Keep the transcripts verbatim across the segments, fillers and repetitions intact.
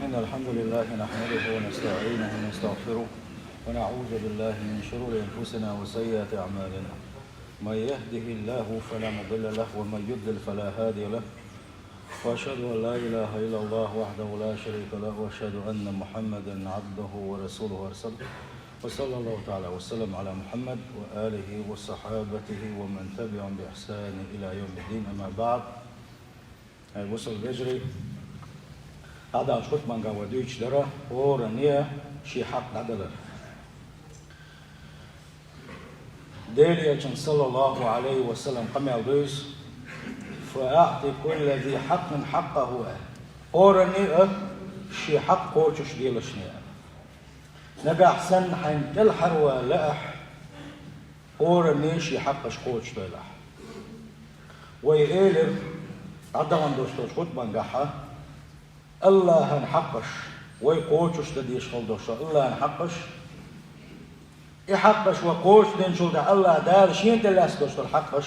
إن الحمد لله نحمده ونستعينه ونستغفره، ونعوذ بالله من شرور أنفسنا وسيئات أعمالنا. من يهده الله فلا مضل له، ومن يضلل فلا هادي له. وأشهد أن لا إله إلا الله وحده لا شريك له، وأشهد أن محمدا عبده ورسوله أرسله. وصلى الله تعالى وسلم على محمد وآله وصحابته ومن تبعهم بإحسان إلى يوم الدين. أما بعد. Ай, бусалба вежарий, дӀадахача хутбангахь вай дуьйцуш дара, хӀоране шен хьакъ дӀадалар. Делан Элчан, саллаллаху Ӏалайхи ва саллам, къамел ду иза: «فأعط كل ذي حق حقه», аьлла. ХӀоране а шен хьакъ кхочуш делаш, аьлла. Нагахь санна хьайна кӀелхьарвала лаахь, хӀоране шен хьакъаш кхочушдойла ахь. Вай элира, дӀадахана долуш долчу хутбангахь, АллахӀан хьакъаш, вай кхочушдан дезаш хила долуш долу АллахӀан хьакъаш, и хьакъаш вай кхочушдинчул тӀаьхьа АллахӀ Дала шена тӀе лаьцна долуш долу хьакъаш.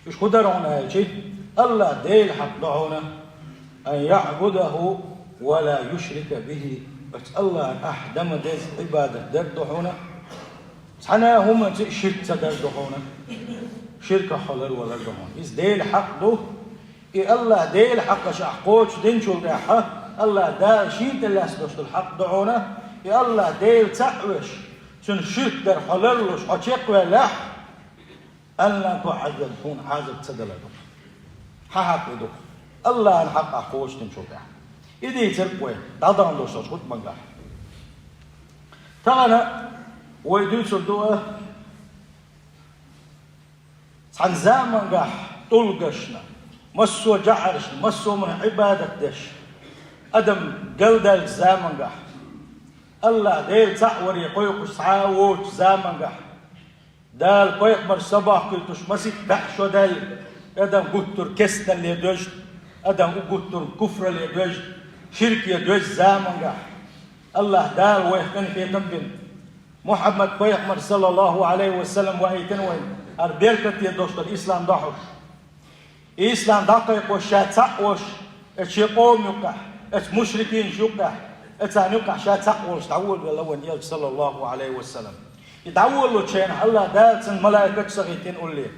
Уьш хӀун дара хьуна аьлча, АллахӀ Делан хьакъ ду хьуна: «أن يعبده ولا يشرك به». Оцу АллахӀана ахь дан ма-дезза Ӏибадат дар ду хьуна, цхьана а хӀуманца а ширк ца дар ду хьуна, ширках хьо ларвалар ду хьуна. Иза Делан хьакъ ду, и АллахӀ Делан хьакъаш ахь кхочушдинчул тӀаьхьа, АллахӀ Дала шена тӀе лаьцна долуш долу хьакъ ду хьуна, и АллахӀ Дела цхьаъ веш, Цуьнан ширк дар хьо ларлуш, хьо чекхваьллехь, «ألا تعذب», хьуна Ӏазап ца далар ду. Хьан хьакъ и ду? АллахӀан хьакъ ахь кхочушдинчул тӀаьхьа. И дийцира вай дӀадахана долуш долчу хутбангахь. Тахана вай дуьйцур ду а, цхьана замангахь тӀулгашна, массо а жаӀаршна, массо а хӀуманна Ӏибадат деш, адам галдаьллачу замангахь, АллахӀ Дела цхьаъ варе кхойкхуш цхьа а воцучу замангахь, Дала пайхамар са бохкуьйтуш масийтта бӀе шо даьлла, адам гуттар а кестналле доьжна, адам гуттар а куфралле доьжна, ширке доьжна замангахь, АллахӀ Дала вайх къинхетам бина. Мухьаммад пайхамар, саллаллаху Ӏалайхи ва саллам, ваийтина вайна, хӀара беркате долуш долу ислам дӀахьош. И ислам дӀакхайкхош ша цхьаъ волуш, оцу шен къоман юккъехь, оцу мушрикинаш юккъехь, оцарна юккъехь ша цхьаъ волуш дӀаволавелла вайн Элча, саллаллаху Ӏалайхи ва саллам. И дӀаволалучу хенахь АллахӀ Дала цунна малайкаш схьахӀиттийна улле,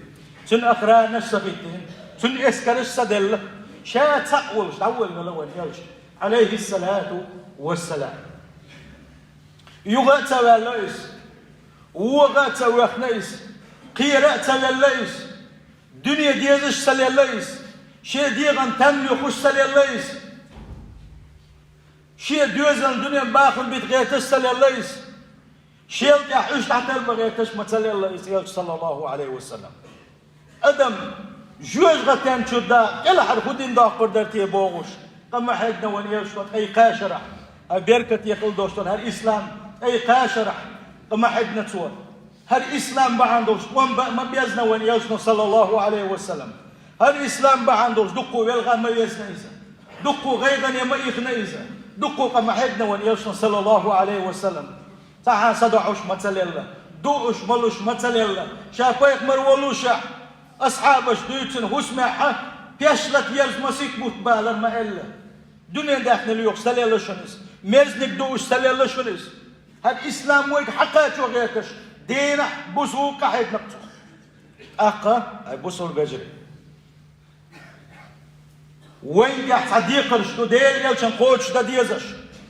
цунна охранаш схьахӀиттийна, цунна эскарш схьаделла, ша цхьаъ волуш дӀаволавелла вайн Элча, Ӏалайхиссалату вассалам. Юха а ца ваьлла иза, вогӀа а ца воьхна иза, кхера а ца велла иза, дуьне дезаш а ца лелла иза, шен дегӀан там юхуш а ца лелла иза, шен доьзална дуьнен бахам бита гӀерташ а ца лелла иза, шел тӀехь уьш дӀатарбан гӀерташ а ма ца лелла иза Элча, саллаллаху Ӏалайхи ва саллам. Адам жоьжахатен чу да кӀелхьара хӀун дина доккхур дара те бохуш, къа ма хьегна вайн Элчано ткъе кхаа шарахь, а беркате хила долуш долу хӀара ислам ткъе кхаа шарахь къа ма хьегна цо. ХӀара ислам бахьана долуш тӀом бан а ма безна вайн Элчано, саллаллаху Ӏалайхи ва саллам. ХӀара ислам бахьана долуш дуккха велха а ма везна иза, дуккха гӀайгӀане ма ихна иза, дуккха къа ма хьегна вайн Элчано, саллаллаху Ӏалайхи ва саллам. Цхьа а садоӀуш ма ца лелла, дууш, молуш ма ца лелла, ша пайхамар волушехь, асхьабаш дуьйцина хӀусамехь а, пешлат ерза масийтта бутт балар ма аьлла. Дуьнен даьхни лоьхуш ца лелла шуна иза, мерзаниг дууш ца лелла шуна иза. ХӀара ислам вайга хьакхачо гӀерташ, дийнахь а, бусулба къахьегна-кх цо. ТӀаккха, ай бусулба вежарий, вайна тӀехь цхьа декхарш ду Делан Элчан кхочушдан дезаш.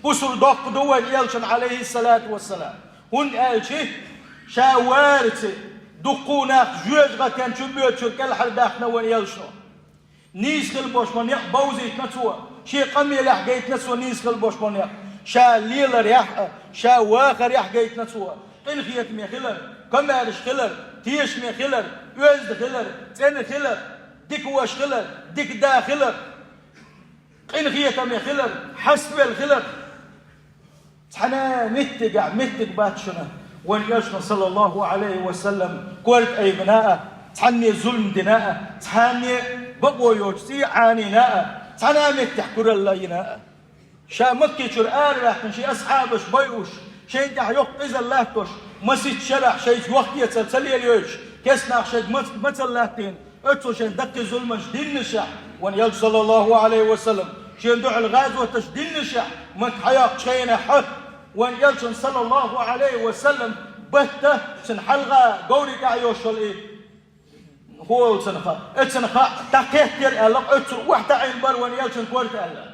Бусулба доккха ду вайн Элчан, Ӏалайхиссалату вассалам. ХӀунда аьлча ша варца дуккха а нах жоьжахатен чу боьдучуьра кӀелхьарбаьхна вайн Элчано. Нийса хила болуш болу некъ бовзийтина цо, шен къамелехь гайтина цо нийса хила болуш болу некъ. Ша леларехь а, ша вахарехь а гайтина цо. Къинхетаме хилар, комаьрша хилар, тешаме хилар, оьзда хилар, цӀена хилар, дика ваша хилар, дика да хилар, къинхетаме хилар, хьаставелла хилар. Цхьана а меттигехь меттиг бац шуна вайн Элчано, саллаллаху Ӏалайхи ва саллам, корта айбина а, цхьанне зулам дина а, цхьанне бакъо йоцу цӀий Ӏанийна а, цхьана а меттехь куралла йина а. Ша Макки чуьра араваьккхина шен асхьабаш байъуш, шайна тӀехь йоккха къизалла латтош, масийтта шарахь шайца йохк-эцар ца лелайойтуш, кестнах шайга мац-, мацалла латтийна, оццул шайна даккхий зуламаш диннашехь, вайн Элча, саллаллаху Ӏалайхи ва саллам, Шен дуьхьал гӀазоташ диннашехь, Макка хьаяккхачу хенахь, вайн элчан, саллаллаху Ӏалайхи ва саллам, батта цуьнан хьалха говрий тӀехь йолуш йолу и хӀола цунах, оцунах дӀакхеттера аьлла, оццул охьатаӀийна бара вайн элчан корта аьлла.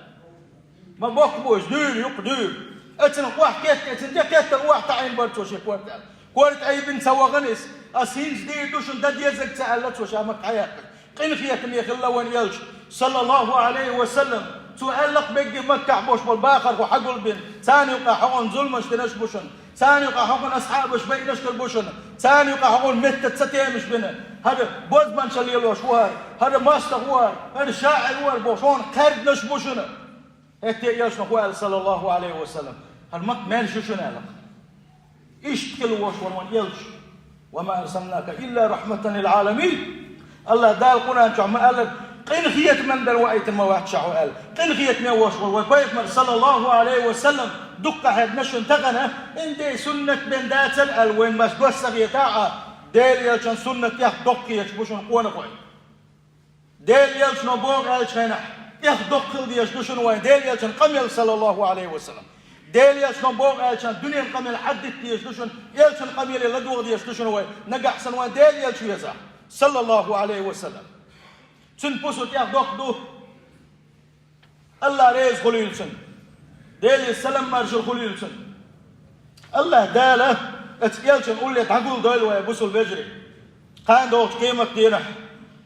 Ма боккха бу иза, дуьйра, юккъе дуьйра. Оцунах охьакхетта, оцунна тӀекхетта охьатаӀийна бара цо шен корта аьлла. Корта айбина ца вахана иза, ас хӀинца дийр ду шуна, дан дезарг ца аьлла цо ша Макка хьаяккхича. Къинхетаме хилла вайн элча, саллаллаху Ӏалайхи ва саллам. Цо аьлла-кх берриге Маккахь болуш болу бахархой хьагулбина, царна юкъахь хьокъехь зуламаш динарш бу шуна, царна юкъахь хьокъехь асхьабаш байинарш хир бу шуна, царна юкъахь хьокъехь меттаца ца темаш бина. ХӀара бозбуунчалла лелош ву хӀара, хӀара мостагӀа ву хӀара, хӀара шаӀир ву хӀара бохуш, хьуна кхаьрданаш бу шуна. ХӀетте а элчано хӀун аьлла, саллаллаху Ӏалайхи ва саллам? ХӀара Макка маьрша ю шуна аьлла. Иштта хилла волуш вара вайн элча. «Ва ма арсалнака илла рахьматан лил Ӏаламин». АллахӀ Дала Къуръан чохь ма аьллара, къинхетаман бен ваийтина ма вац ша хьо аьлла. Къинхетаме волуш вара вайн пайхамар, саллаллаху Ӏалайхи ва саллам, дуккха хьедна шуна тахана, ин дей суннат бен дацара аьлла, вайн мас дос ца хетахь а, Делан элчан суннатех доккха хеташ бу шуна къонахой. Делан элчано боху аьллачу хенахь, тӀех доккха хила дезаш ду шуна вайн Делан элчан къамел, саллаллаху Ӏалайхи ва саллам. Делан элчано боху аьллачу хенахь дуьненан къамел хьаддита дезаш ду шуна, элчан къамеле ладогӀа дезаш ду шуна вай, нагахь санна вайн Делан элча везахь, саллаллаху Ӏалайхи ва саллам. Цуьнан пусо тӀех доккха ду. АллахӀ реза хуьлийла цунна. Делера салам-маршалла хуьлийла цунна. АллахӀ Дала оцу элчан улле дӀагулдойла вай, бусалба вежарий. Кхана догӀучу къематдийнахь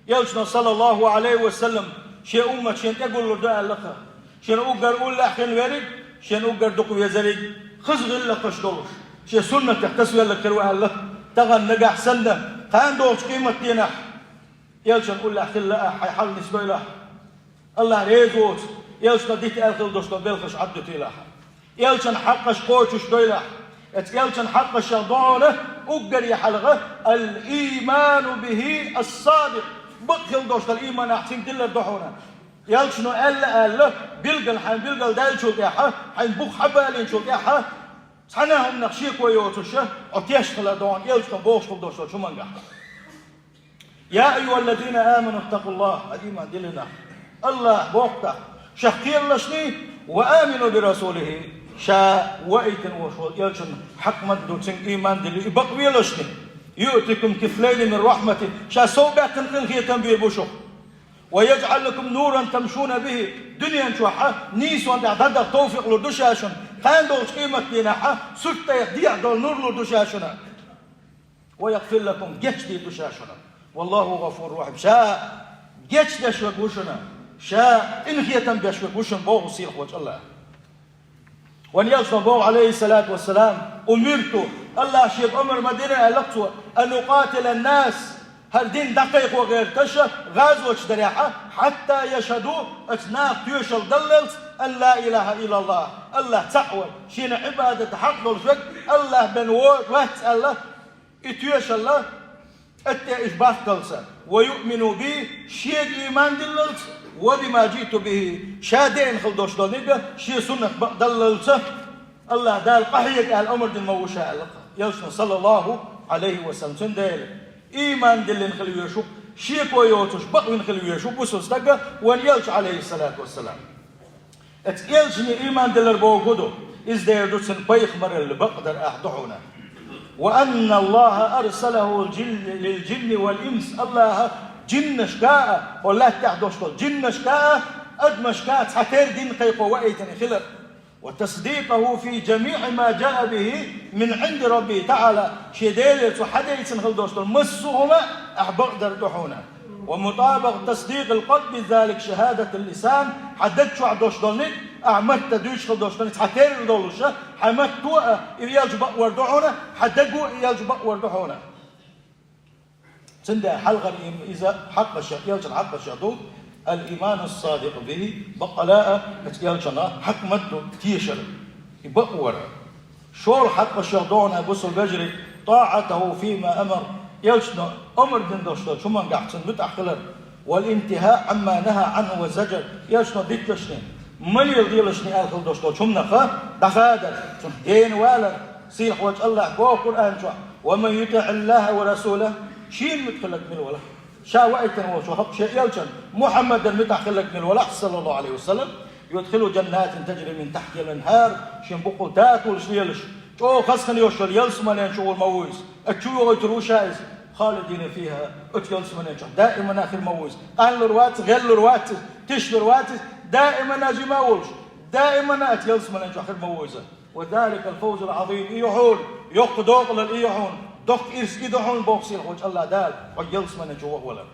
элчано, саллаллаху Ӏалайхи ва саллам, шен уммат шена тӀегуллур ду аьлла-кх. Шена уггар уллехь хин верриг, шена уггар дукха везариг, хаза гӀиллакхаш долуш, шен суннатех тасавелларг хир ву аьлла. Тахана, нагахь санна, кхана догӀучу къематдийнахь элчан уллехь хилла ахь, хьайн хьал нисдойла ахь. АллахӀ реза воцу элчано дита аьлла хила долуш долу белхаш Ӏаддуьтийла ахь. Элчан хьакъаш кхочуш дойла ахь. Оцу элчан хьакъашех ду хьуна уггаре хьалха: «Ал-ийману бихи ас-садикъ». Бакъ хила долуш долу ийман ахь цуьнга диллар ду хьуна. Элчано аьлла аьлла, билггал хьайн билгалдаьллачул тӀаьхьа, хьайн бух хьабалийначул тӀаьхьа, цхьана а хӀуманах шеко йоцуш, хьо тешна хилар ду хьуна элчано бохуш хила долуш долчу хӀумангахь. «Я айюхаллазина аману ттакъуллахӀ», хьан ийман диллина нах. АллахӀ боху тӀаккха: «Шех кхералашний, ва амину би расулихӀ», ша ваийтина волуш волу элчанна хьакъ ма-дду, цуьнга ийман дилла, и бакъвелашний. «Юътикум кифлайни мин рахьматихӀ», ша сов баьккхина къинхетам бийр бу шух. «Ва яжӀал лакум нуран тамшуна бихӀ», дуьнен чохь а нийсонан тӀехь дӀадаха товфикъ лур ду ша шуна, кхана долчу къематдийнахь а сурт тӀехь дехьа долу нур лур ду ша шуна. «Ва ягъфир лакум», гечдийр ду ша шуна. «ВаллахӀу гъафурур рахьим», ша гечдеш верг ву шуна, ша къинхетам беш верг ву шуна боху сийлахь волчу АллахӀа. Вайн элчано боху, Ӏалайхиссалату вассалам: «Умирту», АллахӀа шега омар ма дина аьлла-кх цо, «ан укъатилан нас», хӀара дин дӀакхайкхо гӀерташ гӀазот дарехь а, «хьатта яшхӀаду», оцу наха тоьшалла даллалц, «ан ла илахӀа иллаллахӀ», АллахӀ цхьаъ вар, шена Ӏибадат хьакъ долуш верг АллахӀ бен ву-, вац аьлла, и тоьшалла, тӀе иша бахкалца, «ва юъмину би», шега ийман диллалц, «ва бима жиъту бихӀ», ша деана хила долуш долу ниг а шен суннат бакъдаллалца, АллахӀ Дала къахьега аьлла омар дина ма ву ша аьлла-кх элчано, саллаллахӀу Ӏалайхи ва саллам. Цундела ийман диллина хила везаш ву, шеко йоцуш бакъвина хила везаш ву бусалба стаг а вайн элча, Ӏалайхиссалату вассалам. Оцу элчане ийман дилар бохург хӀун ду? Иза дер ду цуьнан пайхамаралла бакъдар ахь ду хьуна. «Ва анна АллахӀа арсалахӀу лил жинни вал инс», АллахӀа жиннашка а, хӀокху лаьттахь долуш долу жиннашка а, адамашка а цхьатерра дин кхайкхо ваийтина хилар. «Ва тасдикъахӀу фи жамиӀи ма жаа бихӀ мин Ӏинди раббихӀ таӀала», шен Делера цо хьадайцина хила долуш долу массо а хӀума ахь бакъдар ду хьуна. «Ва мутабакъ тасдикъил къалби залик шахӀадатул лисан», хьан даг чохь долуш долу ниг, ахь матта дуьйцуш хила долуш долу ниг цхьатерра долуш, хьан матто а и элча бакъвар ду хьуна, хьан даго а и элча бакъвар ду хьуна. Цундела хьалхара им иза хьакъашех, элчан хьакъашех ду, «ал-ийману ссадикъу бихӀ», бакъала а оцу элчанна хьакъ ма-дду тешар, и бакъвар. ШолгӀа хьакъашех ду хьуна, бусалба вежарий, «тӀаӀатухӀу фима амар», элчано омар дина долуш долчу хӀумангахь цунна муьтӀахь хилар, «вал интихаъ Ӏамма нахӀа ӀанхӀу ва зажар», элчано дитталашний, ма леладелашний аьлла хила долуш долчу хӀуманах дӀахадар, цунах гена валар, сийлахь волчу АллахӀа боху Къуръан чохь: «Ва ман ютиӀиллахӀа ва расулахӀ», шена муьтӀахь хилларг мила валахь, ша ваийтина волчу хӀокху шен элчанна Мухьаммадана муьтӀахь хилларг мила валахь, саллаллахӀу Ӏалайхи ва саллам, يدخله جنات تجري من تحتها الأنهار, шен букъал датулаш лелаш, чӀогӀа хазахетам йолаш йолча ялсаманен чу гӀур ма ву из. Оцу чу вохуьйтур ву ша иза. خالدين فيها, оцу ялсаманен чохь даимана хир ма ву иза. Къанлур вац, гӀеллур вац иза, тишлур вац иза, даимана жима а волуш, даимана оцу ялсаманен чохь хир ма ву иза. وذلك الفوز العظيم, и ю хьуна, йоккха докъалалла и ю хьуна, доккха ирс и ду хьуна, боху сийлахьчу АллахӀ Дала, хьо ялсаманен чу ваха валар.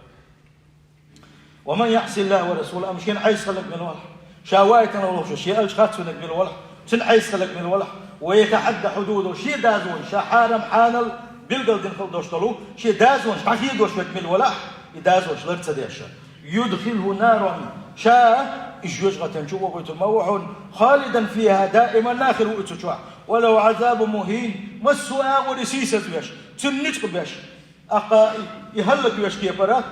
ومن يعص الله ورسوله, амма шена Ӏеса хилларг мила валахь, ша ваийтина волуш, шен элча харцвинарг мила валахь, цуьнан Ӏеса хилларг мила валахь, ويتعد حدوده, шен дозанаш, ша хьарам-хьанал билгал дина хила долуш долу, шен дозанаш дӀахедош верг мила валахь, и дозанаш лар ца деш, يدخله نارا, ша и жоьжахатин чу вохуьйтур ма ву хьуна, خالدا فيها, даимана хир ву и цу чохь, وله عذاب مهين, массо а агӀор и сийсаз веш, цуьнан ницкъ беш. ТӀаккха и хӀаллаквеш кепара,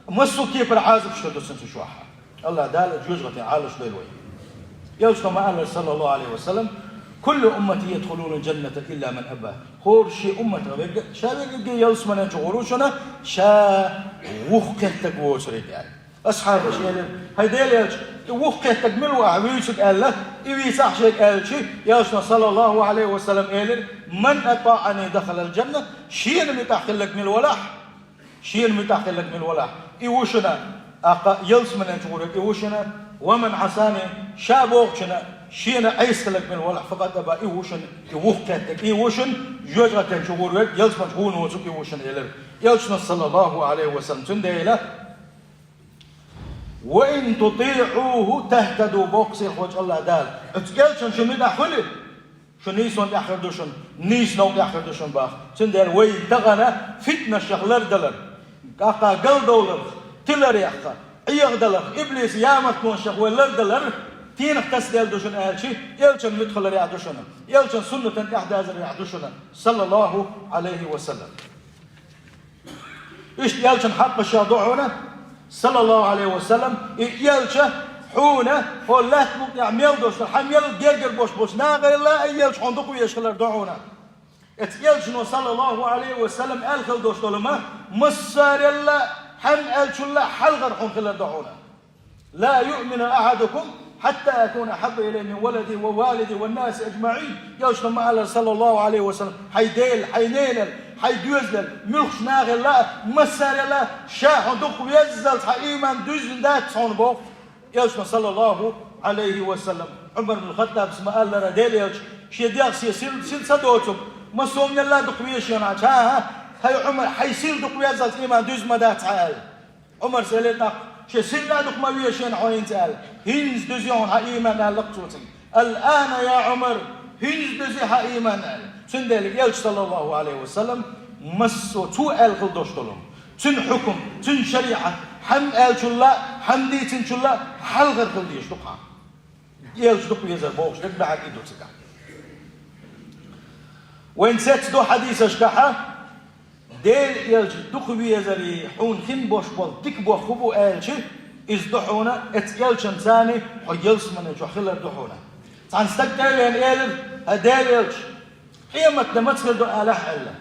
массо а кепара Ӏазапаш хир ду цуьнан цу чохь. АллахӀ Дала жоьжахатин Ӏалаш дойла вай. Элчано ма-аллара, саллаллаху Ӏалайхи ва саллам: «كل أمتي يدخلون الجنة إلا من أبى». ХӀора шен умматах верг, ша верг ялсаманен чу гӀур ву шуна, ша вухкхеттаг воцург аьлла. Асхьабаша элира: «ХӀай Делан элча, и вухкхеттаг мила ву ахь вуьйцург?» аьлла, и вийцахь шега аьлча, Элчано, саллаллаху Ӏалайхи ва саллам, элира: «من أطاعني دخل الجنة», шена муьтӀахь хилларг мила валахь, шена муьтӀахь хилларг мила валахь, и ву шуна, тӀаккха ялсаманен чу гӀур верг и ву шуна, «ومن عصاني», ша бохучунна, шена Ӏеса хилларг мила валахь, «فقد أبى», и ву шуна, и вухкхеттаг, и ву шуна, жоьжахатин чу гӀур верг, ялсаманчу гӀур воцург и ву шуна, элира Элчано, саллаллаху Ӏалайхи ва саллам. Цундела, «وإن تطيعوه تهتدوا», боху сийлахьчу АллахӀ Дала. Оцу Элчанна шу муьтӀахь хуьлий, шу нийсонан тӀехь хир ду шуна, нийса новкъа тӀехь хир ду шуна боху. Цундела вай тахана фитнашех лардалар, тӀаккха галдовларх, тиларехха, Ӏехадаларх, иблисан ямартонашех вай лардалар, стенах тасаделла ду шуна аьлча, Элчанна муьтӀахь хиларехь ду шуна, Элчанан суннатан тӀехь дазарехь ду шуна, саллаллаху Ӏалайхи ва саллам. Иштта Элчанан хьакъашех ду хьуна, саллаллаху Ӏалайхи ва саллам, и Элча хьуна, хьо лаьтта букъа тӀехь мел долуш дара, хьан мел гергара болуш болчу нахаялла а и Элча хьуна дукха везаш хилар ду хьуна. Оцу Элчано, саллаллаху Ӏалайхи ва саллам, аьлла хила долуш долу ма, массарелла а, хьан аьллачулла а хьалхара хьуна хилар ду хьуна. «لا يؤمن أحدكم حتى أكون أحب إليه من ولده ووالده والناس أجمعين». Элчано ма-аллара, саллаллаху Ӏалайхи ва саллам: «Хьайн дела, хьайн ненал, хьайн доьзалал, муьлххачу нахалла а, массарелла а ша хьуна дукха веззалц хьан ийман дуьзна дац хьуна», боху Элчано, саллаллаху Ӏалайхи ва саллам. Ӏумар бин Хаттабас ма-аллара, Делан Элча, шен дегӀ сел, сел ца доцург, массо а хӀуманелла а дукха везаш ву хьуна, хӀа-хӀа, хӀай Ӏумар, хьайн сел дукха веззалц ийман дуьзна ма дац хьан аьлла. Ӏумарс элира тӀаккха: «Шен сел а дукха ма везаш ву хьуна хӀинца», аьлла. «ХӀинца дуьзна ю хьан ийман», аьлла-кх цо цуьнга. «الآن يا عمر, хӀинца дуьзна ю хьан ийман», аьлла. Цундела Элча, саллаллаху Ӏалайхи ва саллам, массо а цо аьлла хила долуш долу, цуьнан хьукам, цуьнан шариӀат, хьан аьллачулла а, хьан дийцинчулла а хьалхара хила дезаш ду-кх хьан. Элча дукха везар бохуш дерг дахьар и ду цигахь. Вайн цец ду хьадисашкахьа, Делан Элча дукха везаре хьуна хин бош болу дика боху хӀун бу аьлча, иза ду хьуна, оцу Элчанца хьо ялсаманин чохь хилар ду хьуна. Цхьана стага тӀе а веана элира: «ХӀай Делан Элча, къематде маца хир ду алахь», аьлла.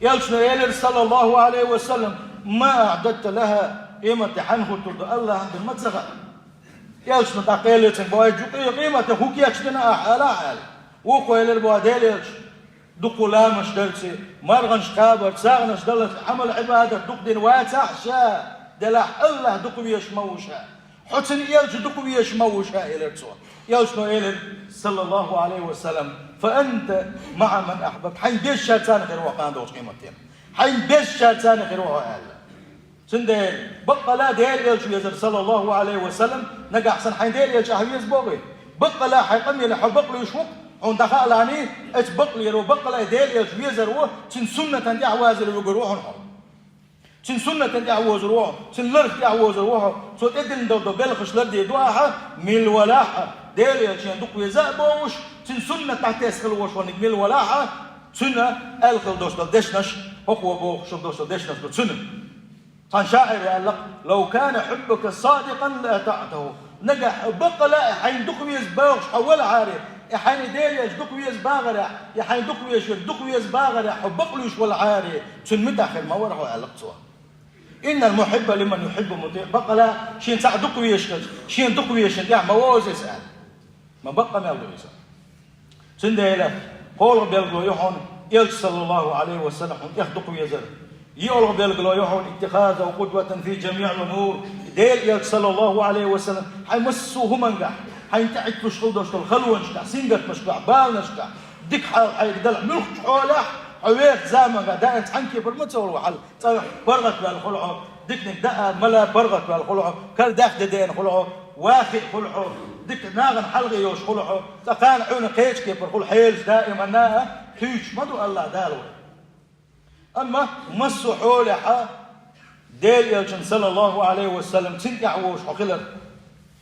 Элчано элира, саллаллаху Ӏалайхи ва саллам: «ما أعددت لها», къематде хьанна хӀуттур ду алахь бен ма ца хаьа. Элчано тӀаккха элира цуьнга: «Боху, хӀай жуьгти, къематде хӀун кечдина ахь алахь», аьлла. Вукхо элира: «Боху, Делан Элча, дукха ламазаш дарца, марханаш кхабарца, сагӀанаш даларца, Ӏамал-Ӏибадат дукха дина вацахь а ша, делахь а алахь дукха везаш ма ву ша. Хьо цуьнан Элча дукха везаш ма ву ша», элира цо. Элчано элира, саллаллаху Ӏалайхи ва саллам: «فأنت مع من أحببت». Хьайн безачаьрца хир ву хьо кхана долчу къематдийнахь. Хьайн безачаьрца хир ву хьо аьлла. Цундела баккъала Делан Элча везар, саллаллаху Ӏалайхи ва саллам, нагахь санна хьайн Делан Элча ахь веза бохий, баккъала хьайн къамеле хьо бакълуьйш ву-кх, хьуна дӀахаалахьаний, оцу бакълеро баккъала и Делан Элча везар ву, цуьнан суннатан тӀехь вазар вуьгур ву хьуна хьо. Цуьнан суннатан тӀехь возур ву хьо, цуьнан ларх тӀехь возур ву хьо, цо тӀедиллина долу белхаш лардийр ду ахьа, мила валахь а, Делан Элча шена дукха веза а бохуш, цуьнан суннат дӀатесна хила волуш верг мила валахь а, цуьнан аьлла хила долуш долу дешнаш, хӀокхо бохуш долуш долу дешнаш ду цуьнан. Цхьана шаӀиро аьлла-кх: «لو كان حبك صادقا لأطعته». Нагахь баккъала а хьайна дукха веза бохуш хьо валахьара, и хьайна и Делан Элча дукха веза бахарехь, и хьайна дукха везаш верг дукха веза бахарехь хьо бакълуьйш валахьара, цуьнан муьтӀахь хир ма вара хьо, аьлла-кх цо. «إن المحب لمن يحب مطيع». Баккъала а шена цхьаъ дукха везаш верг, шена дукха везачун тӀехь ма вовза иза, аьлла. Ма бакъ къамел ду иза. Цундела кхоалгӀа белгало я хьона Элча, саллаллаху Ӏалайхи ва саллам, хьона тӀех дукха везар. ЙоалгӀа белгало я хьона اتخاذه قدوة في جميع الأمور. Дела Элча, саллаллаху Ӏалайхи ва саллам, хьай массо а хӀумангахь, хьайна тӀехӀитталуш хила долчу халонашкахь, сингаттамашкахь, баланашкахь, дика хьал хьайга далахь, муьлххачу хьолехь хьо вехачу замангахь даим цхьана кепара ма ца волу хьал. ЦӀа паргӀатваьлла хуьлу хьо, диканиг даа мала паргӀатваьлла хуьлу хьо, кара даьхни деана хуьлу хьо, вахи хуьлу хьо, дика нахана хьалхе йолуш хуьлу хьо, цкъа кхана Ӏуьйна кхечу кепара хуьлу хьелаш даиманна а, хуьйцуш ма ду АллахӀ Дала вай. Амма массо а хьолехь Дела Элчан, саллаллаху Ӏалайхи ва саллам, цунна тӀаьхьа вовзуш хьо хилар.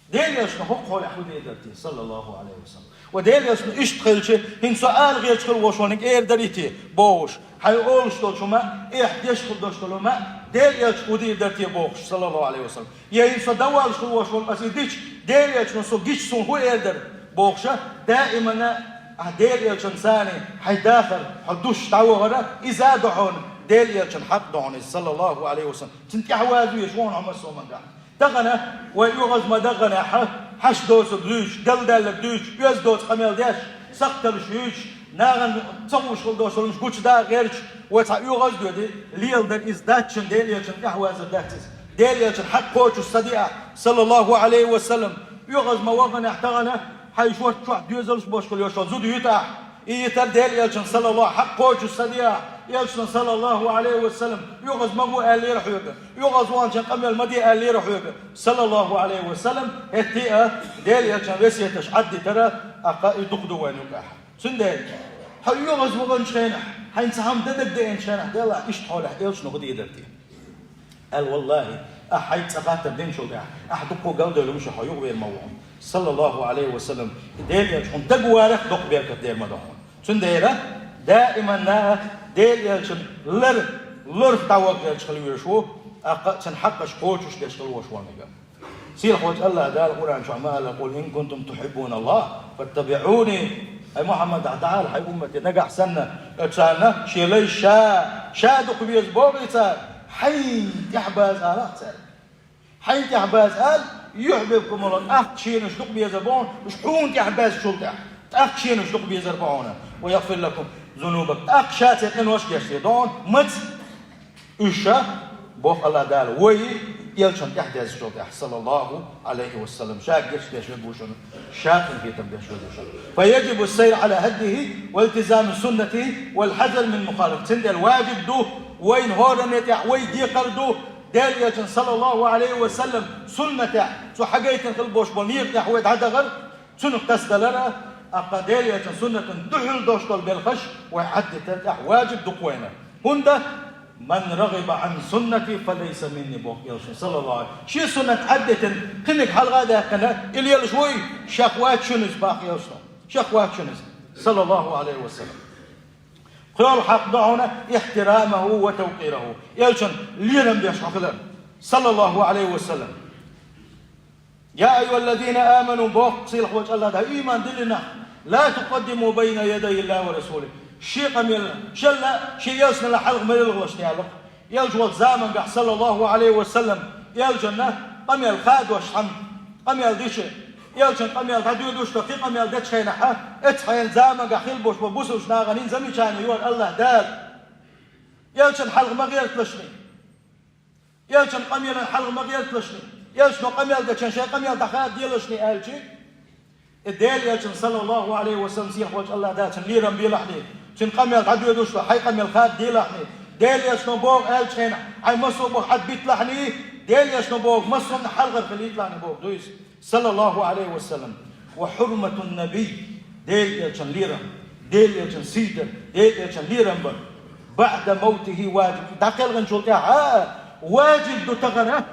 Дела Элчано хӀокху хьолехь хӀун дийр дара те, саллаллаху Ӏалайхи ва саллам? Ва Дела Элчано иштта хилча, хӀинца со ала гӀерташ хила волуш волниг эр дарий те, бохуш, хьайн олуш долчу хӀума, эхь деш хила долуш долу хӀума, Дела Элчано хӀун дийр дара те, бохуш, саллаллаху Ӏалайхи ва саллам? Я хӀинца со дӀаваллуш хила волуш волу аса и дича, Дела Элчано со гича суна хӀун эр дара, бохуша, даимана, ахь Дела Элчан царний хьайн дахар, хьо душ дӀавахара, иза а ду хьуна, Дела Элчан хьакъ ду хьуна иза, саллаллаху Ӏалайхи ва саллам. Цунна тӀаьхьа ваза веш ву хьуна хьо массо а хӀумангахь. Тахана вай оьгӀаз ма даханехь, хьаш доцург дуьйцуш, делла даьлларг дуьйцуш, оьзда доцу къамел деш, сакхталуш юьйцуш, нахана ца хууш хила доцург гучу да а гӀерташ, вай цхьа оьгӀаз а доьду, леладар иза дац шуна, Дела Элчан тӀаьхьа вазар дац иза. Дела Элчан хьакъ кхочуш ца де ахь, саллаллаху Ӏалайхи ва саллам, оьгӀаз ма ваханехь тахана, хьайн шорта чохь доьзалш болуш хила йолуш зуда юьту ахь. И йитар Дела Элчан, саллаллаху, хьакъ кхочуш ца де ахь, Элчано, саллаллаху Ӏалайхи ва саллам, оьгӀаз ма гу аьллера хьоьга, оьгӀаз ваханчун къамел ма де аьллера хьоьга, саллаллаху Ӏалайхи ва саллам, хӀетте а Дела Элчан весеташ Ӏаддитара, аккха и дукха ду вайна юкъахь. Цундела, хьо оьгӀаз ваханчу хенахь, хьайна цхьа хӀума дан дагадеанчу хенахь, делахь иштта хьолехь Элчано хӀун дийр дара те? Аьлла, валлахӀи, ахь хьайга цкъа хаттар динчул тӀаьхьа, ахь дуккха галдевлла вуьш хьо юха вер ма ву хьуна. Саллаллаху Ӏалайхи ва саллам, Дела Элча хьуна дагаварах доккха беркат дер ма ду хьуна. Цундела даиманна Дела Элчан лар, лорах дӀавахарчу хила везаш ву, аккха а цуьнан хьакъаш кхочуш деш хила вуш ву мега. Сийлахьволчу АллахӀ Дала Къуръан чохь ма аьлла: «Къул ин кунтум тухьиббуналлахӀ, фаттабиӀуни». Ай Мухьаммад, ахь дӀаала хьайн уммате нагахь санна, царна шен лайш ша, ша дукха веза боху и цара, хьайна тӀаьхьа база алахь цаьрга. Хьайна тӀаьхьа база ала, юхьиббикумуллахӀ, тӀаккха шена уьш дукха безар бу хьуна, уьш хьуна тӀаьхьа баьзначул тӀаьхьа, тӀаккха шена уьш дукха безар бу хьуна, ва ягӀфир лакум зунубакум, тӀаккха ша церан къиношка гечдийр ду хьуна, маца? Уьш ша, боху АллахӀ Дала, вай Элчанна тӀаьхьа дезначул тӀаьхьа, саллаллаху Ӏалайхи ва саллам, ша гечдеш верг ву шуна, ша къинхетам беш верг ву шуна. Фа яжибу ссайру Ӏала хӀадйихӀи ва илтизаму суннатихӀи вал хьазару мин мухалафатихӀи. Цундела ваджиб ду, вайна хӀоранна тӀехь вай декхар ду, Дела Элчан, саллаллаху Ӏалайхи ва саллам, суннатехь, цо хьагайтина хила болуш болу некъа тӀехь вай дӀадахар, цунах тасадалар а, аккха Дела Элчан суннатана дуьхьал долуш долу белхаш вай Ӏаддитар тӀехь ваджиб ду-кх вайна. ХӀунда: «Ман рагӀиба Ӏан суннати, фа лайса минни», – боху Элчано, саллаллаху Ӏалайхи. Шен суннат Ӏаддитина, кхиниг хьалха а даьккхина, и лелаш вуй, шех вац шуна иза, боху Элчано. Шех вац шуна иза, саллаллаху Ӏалайхи ва саллам. КхоалгӀа хьакъ ду хьуна ихьтирамухӀу ва тавкъирухӀу, Элчан лерам беш хьо хилар, саллаллаху Ӏалайхи ва саллам. Я айюхӀаллазина аману, боху сийлахьволчу АллахӀ Дала, ийман диллина нах, ла тукъаддиму байна ядай ЛлахӀи ва расулихӀи. Шен къамел, шелла, шен Элчанал хьалха ма лелхалаш аьлла-кх. Элча волчу замангахь, саллаллаху Ӏалайхи ва саллам, Элчанна къамел хадош хьан, къамел дича, Элчан къамел дӀадоьдуш ду, кхин къамел дечу хенахь, эцу хьайна замангахь хила болуш бу бусулш нахана хӀинца замечание йора АллахӀ Дала. Элчан хьалха ма гӀерталашний. Элчан къамелан хьалха ма гӀерталашний. Элчано къамел дечан шайн къамел дӀахададелашний аьлчи, и Дела Элчан, саллаллаху Ӏалайхи ва саллам, сийлахьволчу АллахӀ Дала цуьнан лерам белахьний, цуьнан къамел дӀадоьдуш ду, хьайн къамел хадделахьний, Дела Элчано боху аьллачу хенахь хьайн массо а боху Ӏадбиталахьний, Дела Элчано боху массо а хьалхара хилийталахьний боху ду иза, саллаллаху Ӏалайхи ва саллам. Ва хьурматун набий, Дела Элчан лерам, Дела Элчан сий дар, Дела Элчан лерам бар, баӀда мавтихӀи ваджиб, дӀакхелхинчул тӀаьхьа ваджиб ду тахана,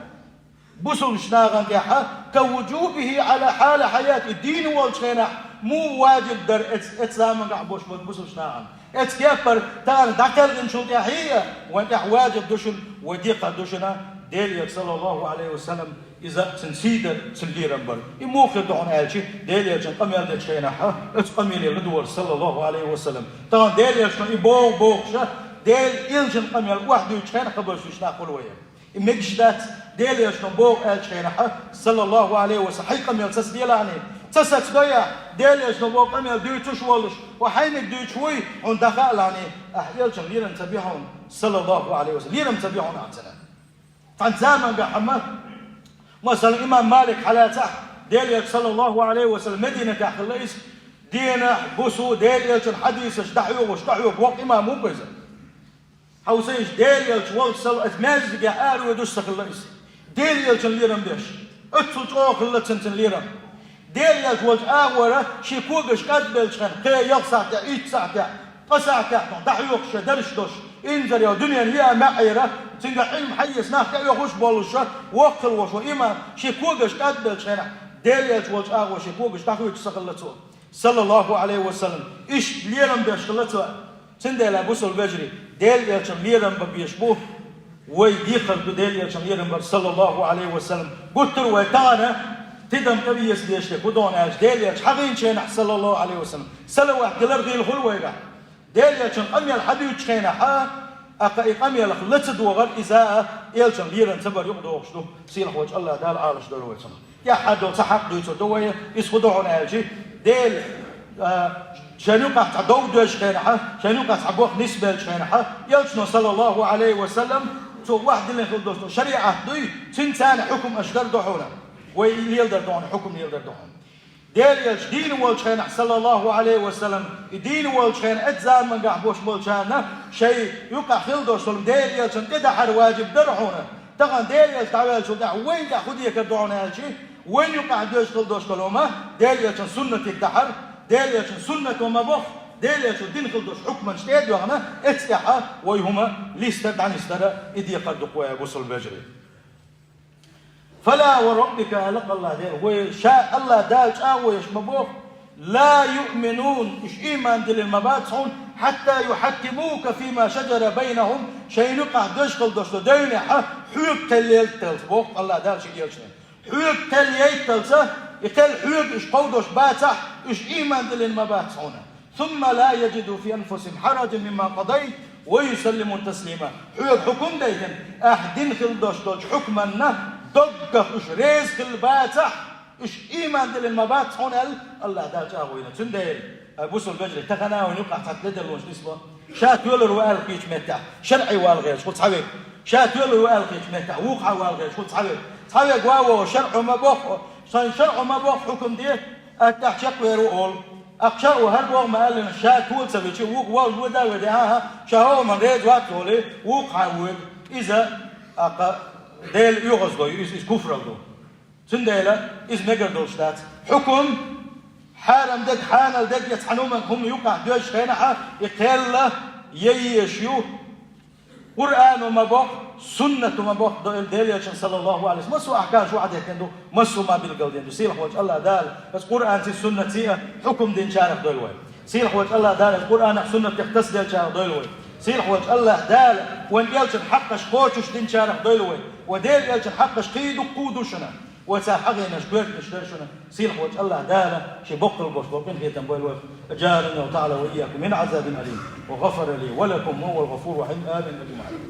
бусулш нахана тӀехь, ка вуджубихӀи Ӏала хьали хьаятихӀи, дийна волчу хенахь муха ваджиб дара эц-, эцу замангахь болуш болу бусулш нахана. Эцу кеппара тахана дӀакхелхинчул тӀаьхьа а вайн тӀехь ваджиб ду шуна, вай декхар ду шуна, Дела Элча, саллаллаху Ӏалайхи ва саллам, иза цуьнан сий дар, цуьнан лерам бар. И муха хир ду хьуна аьлчи, Дела Элчан къамел дечу хенахь, оцу къамеле ладогӀар, саллаллаху Ӏалайхи ва саллам. Тахана Дела Элчано и боху бохуша, Дела Элчан къамел охьадуьйчу хенахь хабарш дуьйцуш нах хуьлу вай. И мегаш дац, Дела Элчано боху аьллачу хенахь, саллаллаху Ӏалайхи ва саллам, хьайн къамел сацаделахьний, Ца сацадой ахь, Делан Элчано боху къамел дуьйцуш а волуш, хьо хьайниг дуьйцуш вуй, хьуна дӀахаалахь, ахь Элчанна лерам ца би хьуна, саллаллаху Ӏалайхи ва саллам, лерам ца би хьуна ахь цуьнан. Цхьана заманахь хьама, масала, имам Малик хьалацахь, Делан Элча, саллаллаху Ӏалайхи ва саллам, Мединатехь хилла иза, дийнахь, буса Делан Элчан хьадисаш дӀахьоьгуш, дӀахьоьгуш воккха имам ву-кх иза. Хьовсийша, Делан Элча волчу сало, аса маьждигехь ара воьдуш ца хилла иза. Делан Элчанна лерам беш, оццул чӀогӀа хилла цуьнан лерам. Делан Элча волчу агӀора шен когаш кӀадбеллачу хенахь, кхин ялх сахьтехь, итт сахьтехь, ткъа сахьтехь дӀахьоьхуш шен дарж долуш, инзаре дуьненан еа маьӀӀера, цуьнга Ӏилма хьаэца нах тӀеоьхуш болуш, воккха хилла волуш ву имам, шен когаш кӀадбеллачу хенахь, Делан Элча волчу агӀора шен когаш дӀахуьйцуш ца хилла цо. Саллаллаху Ӏалайхи ва саллам, иштта лерам беш хилла цо. Цундела, бусалба вежарий, Делан Элчанна лерам бан безаш бу, вай декхар ду Делан Элчанна лерам бар, саллаллаху Ӏалайхи ва саллам. Гуттар а вай тахана тидам тӀе веза дезаш дерг хӀун ду аьлча, Делан Элча хьахийначу хенахь, саллаллаху Ӏалайхи ва саллам, салават дилар гӀийла хуьлу вайгахь. Делан Элчанна къамел хьадуьйцучу хенахь, тӀаккха и къамелах ла ца догӀар иза а, Элчанна лерам ца бар юкъадогӀуш ду, сийлахь волчу АллахӀ Дала Ӏалаш дойла вай цунах. ТӀаьххьара долу цхьа хьакъ дуьйцур ду вай, иза хӀун ду хьуна аьлча, Дела, а, шайна юкъахь цхьа дов доьжучу хенахь, шайна юкъахь цхьа бохам нисбеллачу хенахь, Элчано, саллаллаху Ӏалайхи ва саллам, цо охьадиллина хилла долу шариӀат дуй, цуьнца цхьаьна хьукам аш дар ду хьуна. Вай леладар ду хьуна, хьукам леладар ду хьуна. Делан Элча дийна волчу хенахь, саллаллаху Ӏалайхи ва саллам, и дийна волчу хенахь, оцу заманахь болуш болчарна шайн юкъахь хилла долуш долу Делан Элчанна тӀедахьар ваджиб дара хьуна. Тахана Делан Элча дӀаваьллачул тӀаьхьа вайна тӀехь хӀун декхар ду хьуна аьлча, вайна юкъахь доьжуш хилла долуш долу хӀума, Делан Элчан суннатиг дахьар, Делан Элчан суннато ма боху, Делан Элча дина хилла долуш хьукманаш тӀе а доьгӀна, эцу тӀехь вай хӀума листар, дӀанисдара, и декхар ду-кх вай, бусалба вежарий. «Фала ва раббика», аьлла АллахӀ Дела, вай ша АллахӀ Дала чӀагӀо еш ма боху, «ла юъминун», уьш ийман диллина ма бац хьуна, «хьатта юхьаккимука фима шаджара байнахум», шайна юкъахь доьжуш хилла долуш долу девнехь хьоьга кхел яйталц боху АллахӀ Дала шен элчане. Хьоьга кхел яйталца, и кхел хьоьга уьш кховдош бацахь, уьш ийман диллина ма бац хьуна. «Сумма ла яджиду фи анфусихим хьараджан мимма къадайта ва юсаллиму таслима». Хьоьга хьукум дайтина, ахь дина хилла долуш долчу хьукманна доггах уьш реза хилла бацахь, уьш ийман диллина ма бац хьуна аьлла, АллахӀ Дала чӀагӀо йина. Цундела, ай, бусалба вежарий, тахана а вайна юкъахь цхьа тӀедиллонаш нисбо. Ша тоьлур ву аьлла кхечу меттехь, шарӀе валгӀерчу хӀу цхьа верг. Ша тоьлур ву аьлла кхечу меттехь, вукху хьа валгӀерчу хӀу цхьа верг. Цхьа верг ван вогӀу, шарӀо ма боху, шайн шарӀо ма боху, хьукум де, аттахь чекхвер ву олу. Аккха ша а ву хӀара боху ма аьллина, ша тола ца вичи, вукху волла вода а веди, хӀан-хӀа, ша хӀокхунна реза вац олий, вукху хьа воьду. Иза, аккха, Дела оьгӀаздо ю, иза, иза куфралла ду. Цундела иза мегар долуш дац. Хьукум, хьарам дерг, хьанал дерг, я цхьана хӀуманна хӀума юкъахь доьжучу хенахь, и кхел яйъеш ю. Къуръано ма боху, суннато ма боху, до Делан Элчан, саллаллаху Ӏалайхи ва саллам, массо а ахкамаш вахьадеттина ду, массо а ма билгалдина ду. Сийлахь волчу АллахӀ Дала аса Къуръанций, суннатций а хьукум динчарах дойла вай. Сийлахь волчу АллахӀ Дала аса Къуръанах, суннатех тасаделчарах дойла вай. Сийлахь волчу АллахӀ Дала вайн элчан хьакъаш кхочуш динчарах дойла вай. Вайн Делан элчан хьакъаш кхин дуккха а ду шуна. Вай цара хьахийнарш коьртанаш дара шуна. Сийлахь волчу АллахӀ Дала шен боккхал болуш болу къинхетам бойла вайх. أجارني الله تعالى وإياكم من عذاب أليم، وغفر لي ولكم وهو الغفور الرحيم. آمين أجمعين.